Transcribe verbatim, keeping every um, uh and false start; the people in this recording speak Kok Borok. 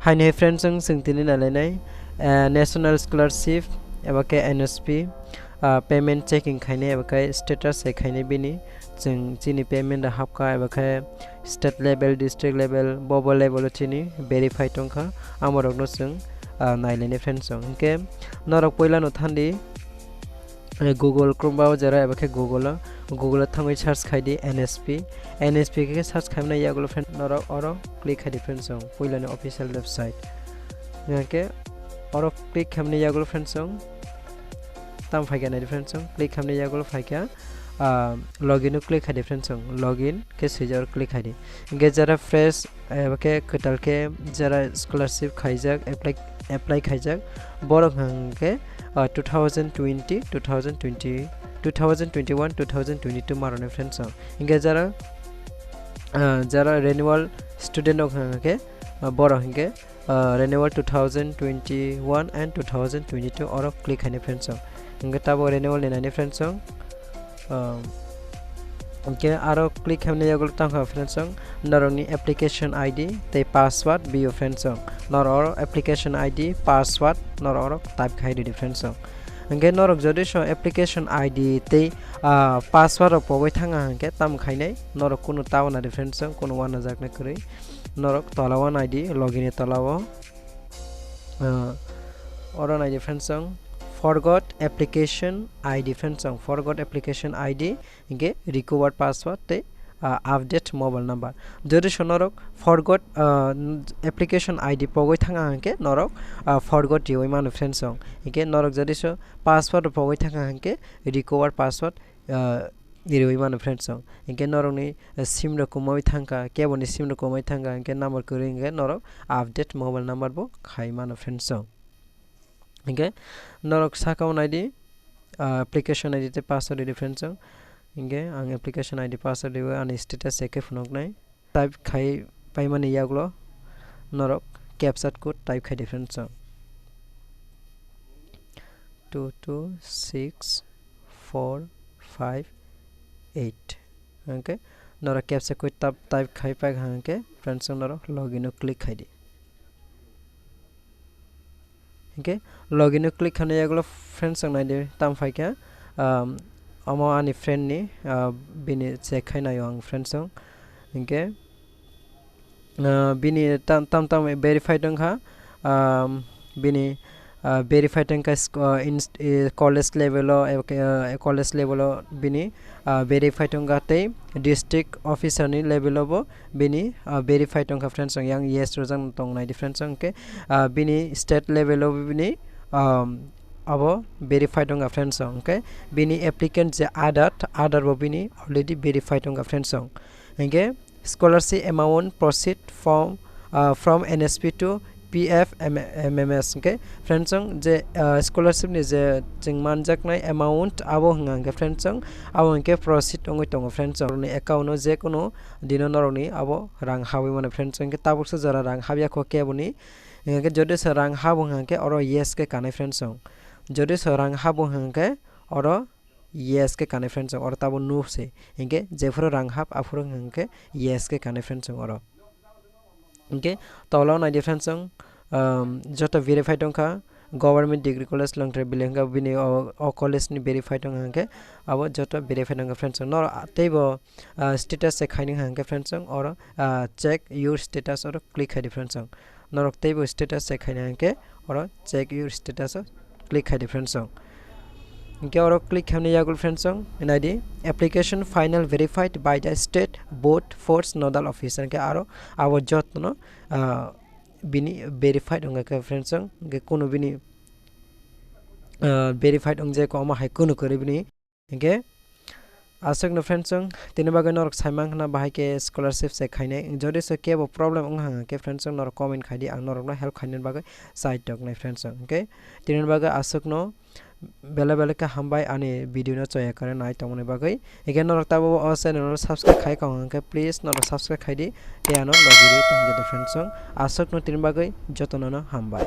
Haini hai friends, chwng, chwng tini nailainai, eh, National Scholarship eba khe N S P, ah, payment checking khainai eba khe status hai khainai bini. Chwng chini payment rok hapkha eba khe state level, district level, bobo level o chini verify tongkha. Amorokno chwng, ah, nailainai friends. Hinkhe norok puilano thandi, eh, Google Chrome o jera eba khe Google o, Google o thangwi search khai di N S P. N S P khe search khaimani yagulo friend, norok oro click khai di friends, puilani official website. Hinkhe oro click khaimani yagulo friends, tam phaikha nai di friends, click khaimani yagulo phaikha, ah, login o click khai di friends, login khe swijak oro click khai di. Hinkhe jera fresh eba khe kwtal khe jera scholarship khaijak, apply, apply khaijak, borok hwnkhe, ah, two thousand twenty, two thousand twenty, two thousand twenty-one, two thousand twenty-two marone friends. Hinkhe jera, ah, jera renewal student rok hwnkhe, ah, borok hinkhe, ah, renewal two thousand twenty-one and two thousand twenty-two oro click khainai friends. Hinkhe tabuk renewal ni nainai friends. Um, hinkhe aro click khaimani yagulo tangkha friends, norokni application I D tei password bio friends. Norok oro application I D, password norok oro type khai ridi friends. Hinkhe norok jodi so application I D tei, ah, password rok pogwi thanga hinkhe tamo khainai norok kunu ta wana di friends, kunu wanajaknai kwrwi. Norok tola wan I D, login ni tola o, ah, oro nai di friends, forgot application I D friends, forgot application I D, hinkhe recover password tei, ah, update mobile number. Jodi so norok forgot, ah, application I D pogwi thanga hinkhe norok, ah, forgot riwi mano friends. Hinkhe norok jodi so password pogwi thanga hinkhe recover password, ah, riwi mano friends. Hinkhe norokni, ah, sim rok kwmawi thangkha, keboni sim rok kwmawi thangkha hinkhe number kwrwi hinkhe norok update mobile number bo khai mano friends. Hinkhe norok saka o nai di, ah, application I D tei password ridi friends. Hinkhe ang application I D password riwi ani status check khe phunuknai. Type khai paimani yagulo norok captcha code type khai di friends. Two two six four five eight. Hinkhe norok captcha code tap-, type khai paikha hinkhe friends, norok login o click khai di. Hinkhe login o click khaina yagulo friends, ang nai di tam phaikha, um, omo ani friend ni, uh, bini check khai naio ang friends. Hinkhe, uh, bini tam, tam, tam verified wngkha, um, bini, uh, verified wngkha sc-, uh, inst-, eh, college level o, eh, college level o bini, ah, verified wngkha tei district officer ni level o bo bini, ah, verified wngkha friends. Ang yang yes rwjak tong nai di friends, hwnkhe, ah, bini state level o bini, um, abo verified wngkha friends. Hwnkhe bini applicant je Aadhaar, Aadhaar bo bini already verified wngkha friends. Hwnkhe scholarship amount proceed from, ah, from N S P to P F M-, M M S, hwnkhe friends, je, ah, scholarship ni je chwng manjaknai amount abo hwnka hwnkhe friends, abo hwnkhe proceed wngwi tongo friends. Norokni account o je kunu dino norokni abo rang habwi mano friends, hwnkhe tabuksa jora rang habya kho keboni, hwnkhe jodi se rang habo hwnkhe oro yes khe kanai friends. Jodi se rang habo hwnkhe oro yes khe kanai friends, oro tabo no se. Hinkhe jephuru rang hap aphuru hinkhe yes khe kanai friends oro. Hinkhe tolo nai di friends, um, joto verified wngkha, Government Degree College Longtrai Valley wngkha bini o, o college ni verified wngkha hinkhe abo joto verified wngkha friends. Norok teibo, uh, status se khaini hinkhe friends, oro, uh, check your status oro click khai di friends. Norok teibo status check khaina hinkhe oro check your status o click khai di friends. Hinkhe oro click khaimani yagulo friends, nai di application final verified by the state board force nodal officer, hinkhe aro abo jotono, ah, bini verified wngkha khe friends, hinkhe kunu bini, ah, verified wngjak omo hai kunu kwrwi bini. Hinkhe aswkno friends, tini bagwi norok saimankha na bahai khe scholarship se khainai. Jodi se kebo problem wngkha hwnkhe friends, norok comment khai di, ang norokno help khainani bagwi chai toknai friends. Hinkhe tini bagwi aswkno belai belai khe hambai ani video no choya kwrwi nai tongmani bagwi. Hinkhe norok tabuk o channel no subscribe khai kha hwnkhe please norok subscribe khai di tei ano logi di tong di friends. Aswkno tini bagwi jotono no hambai.